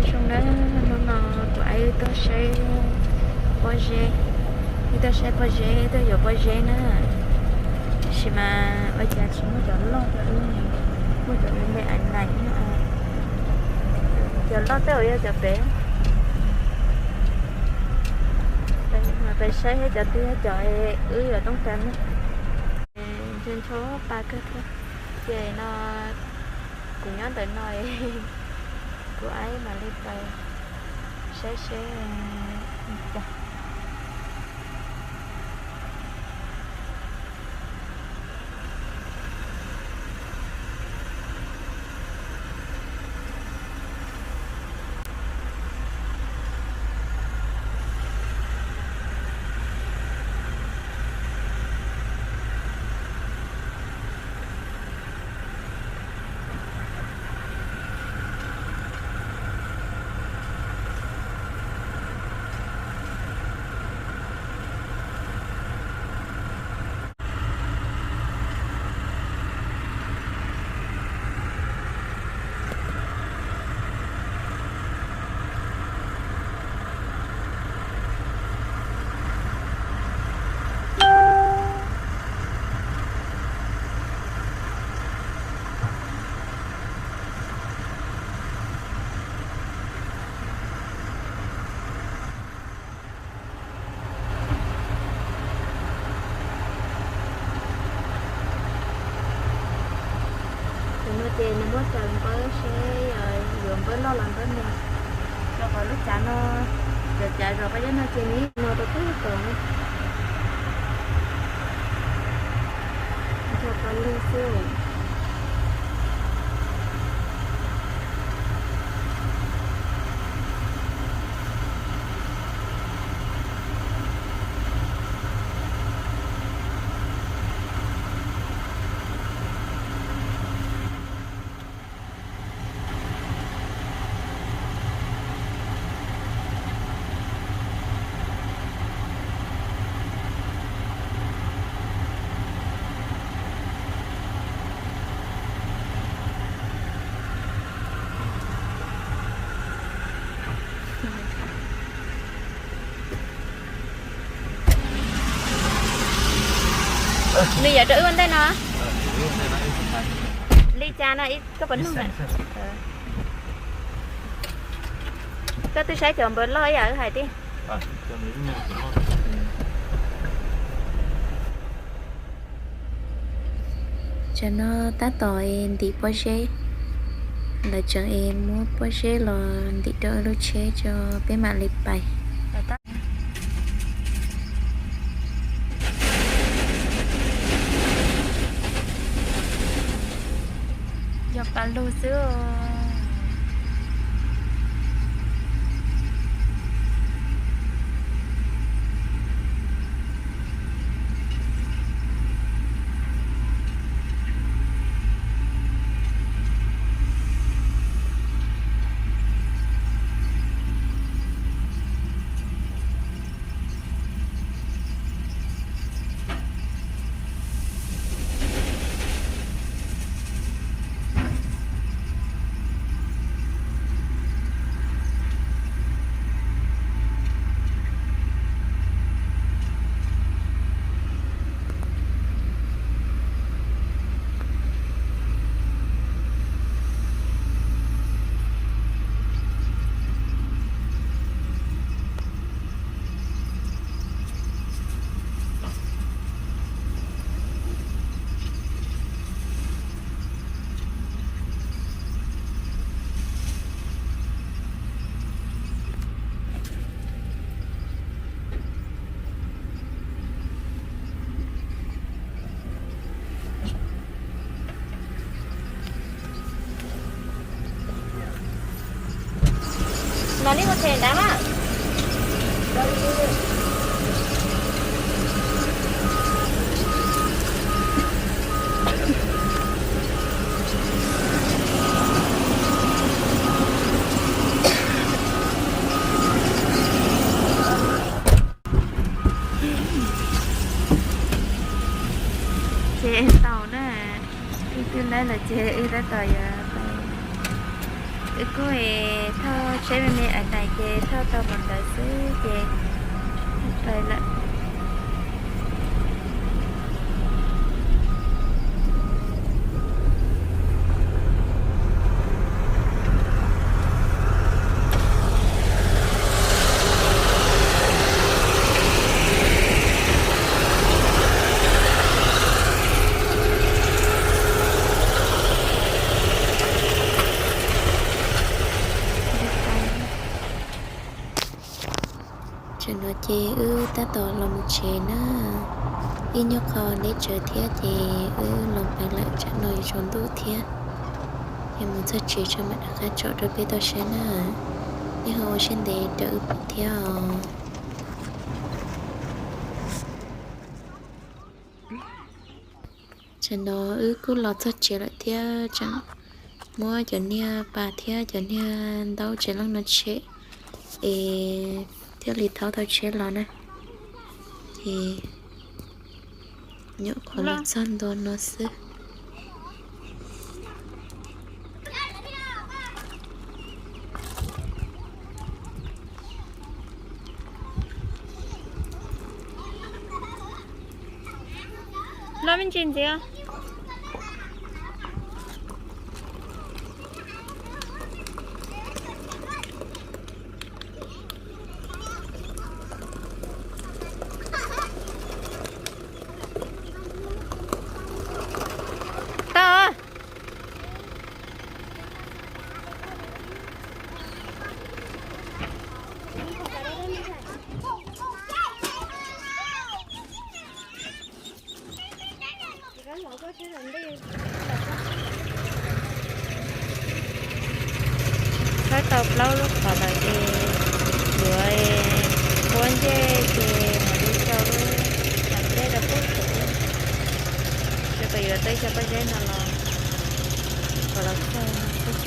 Zoo na, hnub no kuv aib wb tuaj saib pob zeb, wb tuaj saib pob zeb, wb tuaj yuav pob zeb na. Tab sis mas ua cas tsis muaj cov loj rau wb, muaj cov me me ais nais, cov loj tej zaum yog cov pem. Peb saib seb cov twg yog cov wb yuav toob kas na. Ntshe ncho pa kawg thiab. Ces no kuv nyob ntawm no, kuv aib mam li pais saib seb li cas. Tus no ces nws muab raws npawb seb yuav npawb loj los npawb me. Rau qhov lub cav no, cov cav zos pab cov no ces nws yeej no rau peb tom. Nrog pab lug xwb. Nws yuav rau wb ua ntej no. Li cas no koj puas nug na? Koj twb saib cov npawb loj ib yam wb hais tiag. Tsam no tab tom es ntim pob zeb, lawv tseem es muab pob zeb los ntim rau lub tsheb tso peb mam li pais. Yog pas lug xwb. Los nej ua them nrad mas. Ces tau na, wb twb laib lawm ces wb tab tom yuav pais. Wb kuj thauj tsheb me me ais nais ces thauj tau mus ntawd xwb ces pais lawm. Tam no ces wb tab tom los mus tsev na. Ib nyuag qho deb tsawv thiab ces wb los pais lawm, tsam no yuav tsaus ntuj thiab. Ces mus txog tsev tso mam rov qab tsom rau peb tau saib na. Nej ho ua siab ntev raws wb pom thiab os. Tam no wb kuj los txog tsev lawm thiab, tseem muab cov niag pas thiab cov niag ntaub tsev leej no tshem es thiaj li thauj tau tsheb los na. Ces nyuam qhuav los txog ntua no xwb. Los me ntsis ntxiv. Tau. Khawb tau plaub lub qhov lawm ces yuav ua ncej ces mam li rau lub ncej rau pub xwb. Ces kom yuav tau ib co pob zeb no los kom los kho no xwb.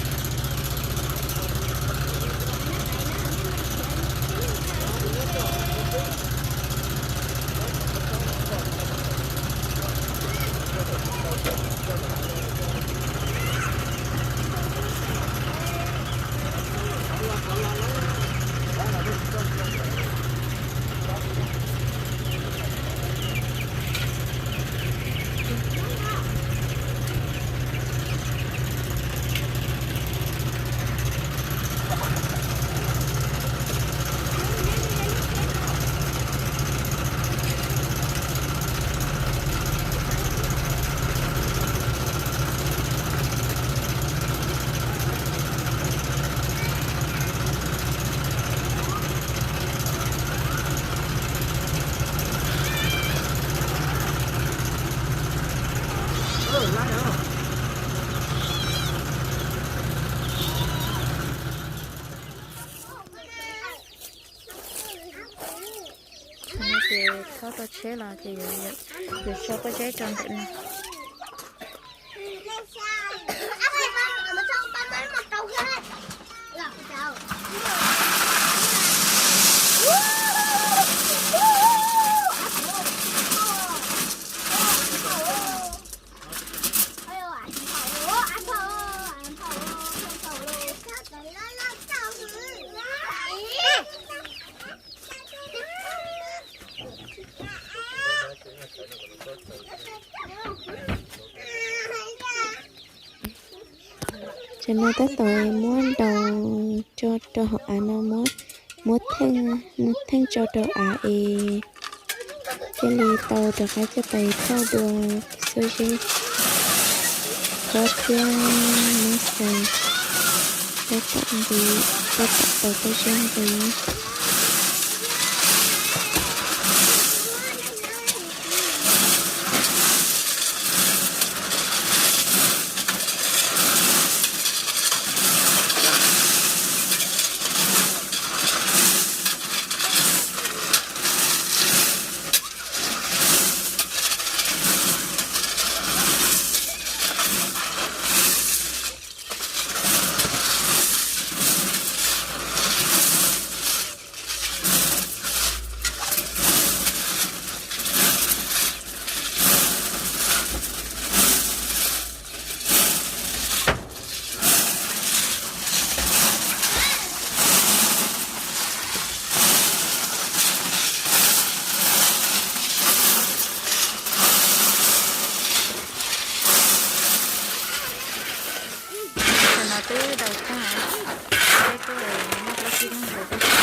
Ces thauj tau tsheb los ces yuav so pob zeb rau ntawm no. Tam no tab tom muab ntaus tso rau hauv av no, muab, muab theej tso rau av es thiaj li tau rov qab coj pais thauj dua xuab zeb khob thiab muab xaws, tab tom nqis, tab tom tau xuab zeb nqis. twb daus tag, peb tuaj noj plaub tsib lub ntawd peb tsis